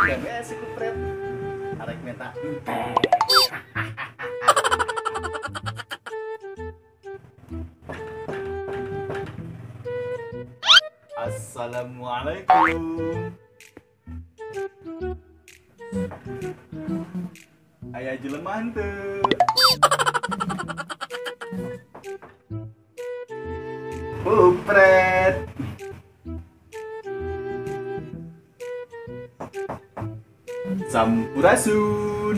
Sugan we si Kupret. Arek minta teh. Assalamualaikum. Aya jelema henteu. Kupret. Sampurasun.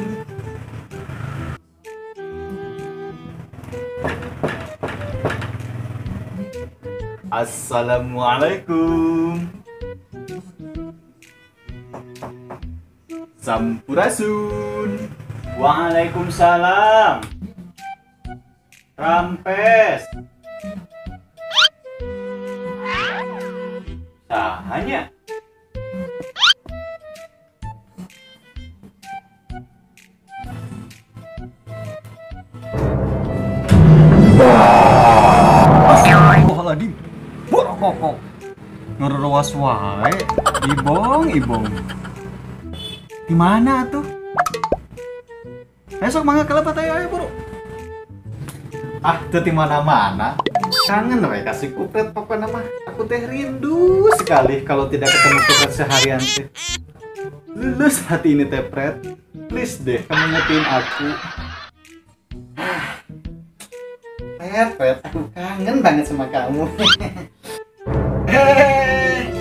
Assalamualaikum. Sampurasun. Waalaikumsalam. Rampes. Sahanya. Astagfirullahaladzim. Borokokok. Ngeruas wae. Ibong, ibong. Di mana tuh? Besok mangga kelepat ayo ayo buru. Ah, teu di mana-mana. Kangen we ka si Kupret pokokna mah. Aku teh rindu sekali kalau tidak ketemu Kupret seharian teh. Lulus hati ini teh, Pret. Please deh, kamu ngertiin aku. Pret, Pret, aku kangen banget sama kamu. Hehehe,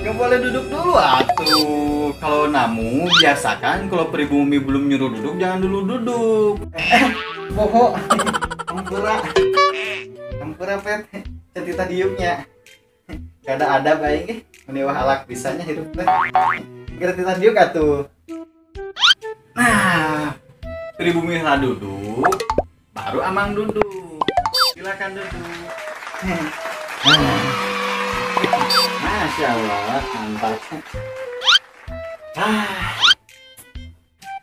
gak boleh duduk dulu atuh. Kalau namu biasakan kalau pribumi belum nyuruh duduk jangan dulu duduk. Boho. Ampura. Ampura, Pret. Cerita diuknya. Gak ada adab aing ge. Meniwah alak bisanya hidup teh. Cerita diuk atuh. Nah, pribumi lah duduk, baru amang duduk. Silakan duduk. Masya Allah, mantap. Ah,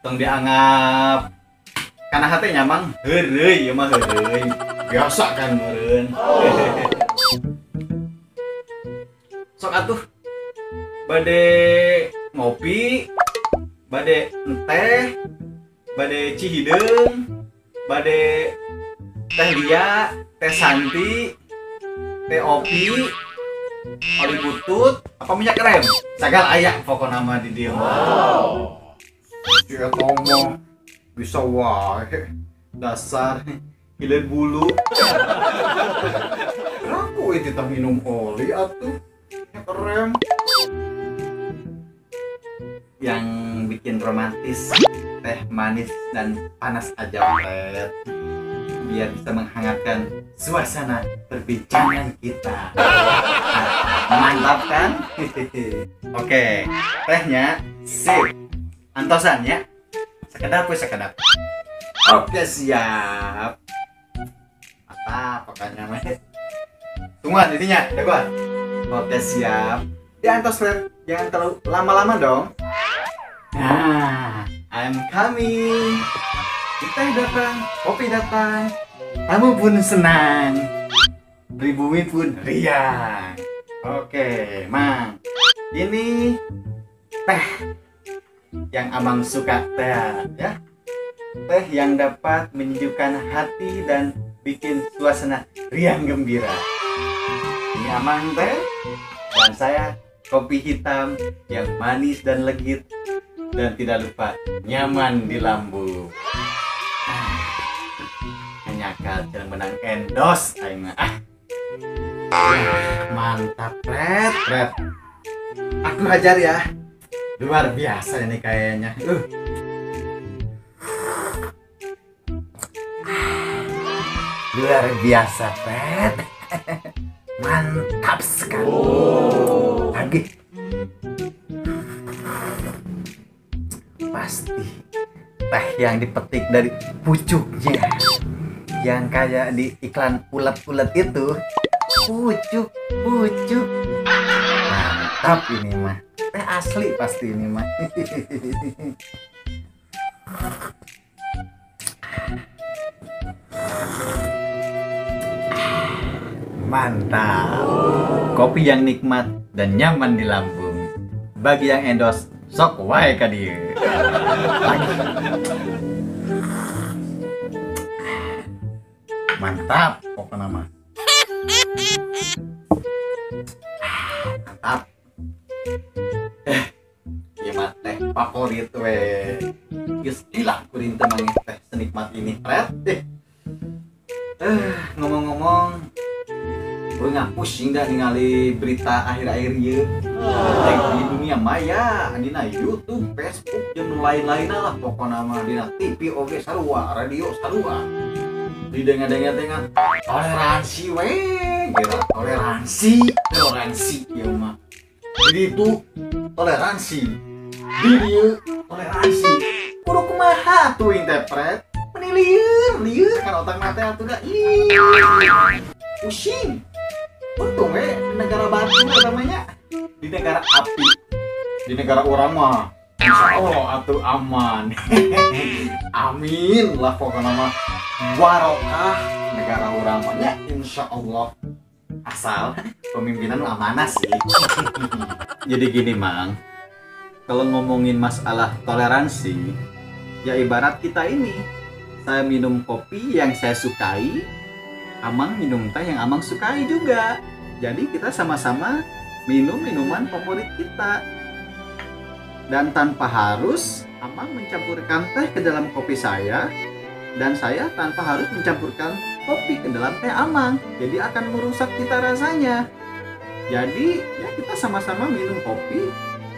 tong dianggap karena hatinya mang heureuy ieu mah heureuy. Biasa kan meureun. Sok atuh. Bade ngopi, bade teh, bade cihideung, bade teh lia, teh santi, teh opi, oli butut, apa minyak rem? Sagal aya pokokna mah di dieu mah. Wow. Sia ngomong bisa wae. Dasar hilir bulu. Aku itu tak minum oli atuh. Minyak rem. Yang bikin romantis teh manis dan panas aja, Pret. Biar bisa menghangatkan suasana perbincangan kita. Nah, mantap kan? Oke, tehnya sip. Antosan ya. Sekedap we sekedap. Oke, siap. Apa pokoknya mah. Tungguan intinya, dagoan. Oke, siap. Diantos, Pret. Jangan terlalu lama-lama dong. Nah, I'm coming. Teh datang, kopi datang, tamu pun senang, pribumi pun riang. Oke, Mang. Ini teh yang Amang suka teh, ya. Teh yang dapat menyejukkan hati dan bikin suasana riang gembira. Ini Amang teh, dan saya kopi hitam yang manis dan legit dan tidak lupa nyaman di lambung. Nyakal jalan menang endos aing mah. Ah. Mantap, Pret, Pret. Aku hajar ya. Luar biasa ini kayaknya. Luar biasa, Pret. Mantap sekali. Lagi. Pasti teh yang dipetik dari pucuknya, yang kayak di iklan ulet-ulet itu, pucuk pucuk. Mantap ini mah, teh asli pasti ini mah. Mantap. Kopi yang nikmat dan nyaman di lambung. Bagi yang endorse, Sok wae ka dieu. Lagi. Mantap pokoknya mah. Mantap. Ieu mah teh favorit we. Geus lila kuring teh manggih teh senikmat ini. Pret deh. Ngomong-ngomong, gue nggak pusing dah ningali berita akhir-akhir ieu. Teh di dunia maya, dina YouTube, Facebook, jeung lain-lainna lah pokona mah dina TV oge sarua, radio sarua. Didengar-dengar teh toleransi we, gila toleransi, toleransi ieu mah. Jadi itu toleransi. Di dieu toleransi. Kudu kumaha tuh interpret? Meni lieur, lieur kan otak mata atuh da. Ih. Pusing. Untung we negara batu namanya. Di negara api. Di negara urang mah insya Allah atuh aman. Amin lah pokoknya mah. Barokah negara urang mah nya insya Allah. Asal pemimpinan amanah sih. Jadi gini Mang, kalau ngomongin masalah toleransi, ya ibarat kita ini, saya minum kopi yang saya sukai, Amang minum teh yang Amang sukai juga. Jadi kita sama-sama minum minuman favorit kita. Dan tanpa harus Amang mencampurkan teh ke dalam kopi saya, dan saya tanpa harus mencampurkan kopi ke dalam teh Amang. Jadi akan merusak cita rasanya. Jadi ya kita sama-sama minum kopi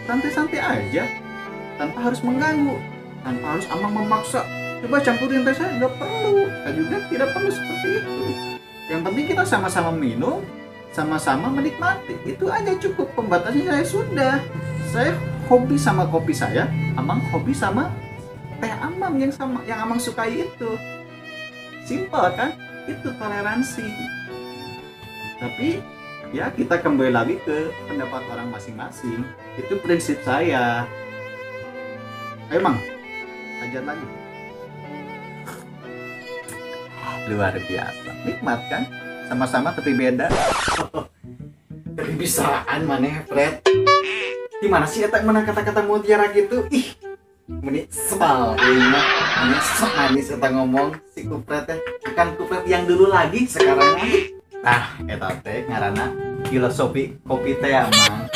santai-santai aja, tanpa harus mengganggu, tanpa harus Amang memaksa coba campurin teh saya, nggak perlu. Saya juga tidak perlu seperti itu. Yang penting kita sama-sama minum, sama-sama menikmati. Itu aja cukup, pembatasnya saya sudah. Saya hobi sama kopi saya, Amang hobi sama teh Amang yang sama yang Amang sukai itu. Simpel kan? Itu toleransi. Tapi ya kita kembali lagi ke pendapat orang masing-masing. Itu prinsip saya. Ayo Mang, ajar lagi. Luar biasa, nikmat kan? Sama-sama tapi beda. Tapi bisaan maneh, Fred. Gimana sih eta menang kata-kata mutiara gitu? Ih, meni sebal euy mah. Meni sok manis eta ngomong si Kupret teh. Bukan Kupret yang dulu lagi, sekarang lagi. Nah, eta teh ngaranna filosofi kopi teh Amang.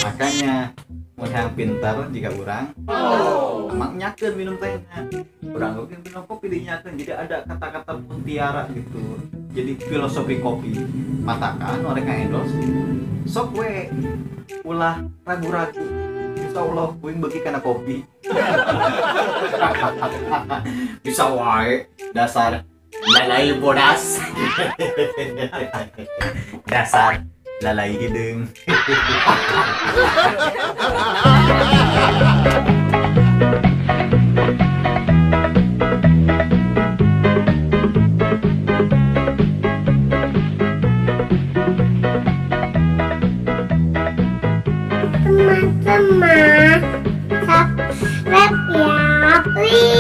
Makanya mun hayang pintar jika urang, Amang nyakeun minum tehnya. Urang oge minum kopi dinyakeun, jadi ada kata-kata mutiara gitu. Jadi filosofi kopi. Matakan mereka endorse sok we ulah ragu-ragu. Insya Allah kuing beuki kana kopi. Bisa wae dasar lalai bodas. Dasar lalai hideung. Teman-teman, subscribe ya, please.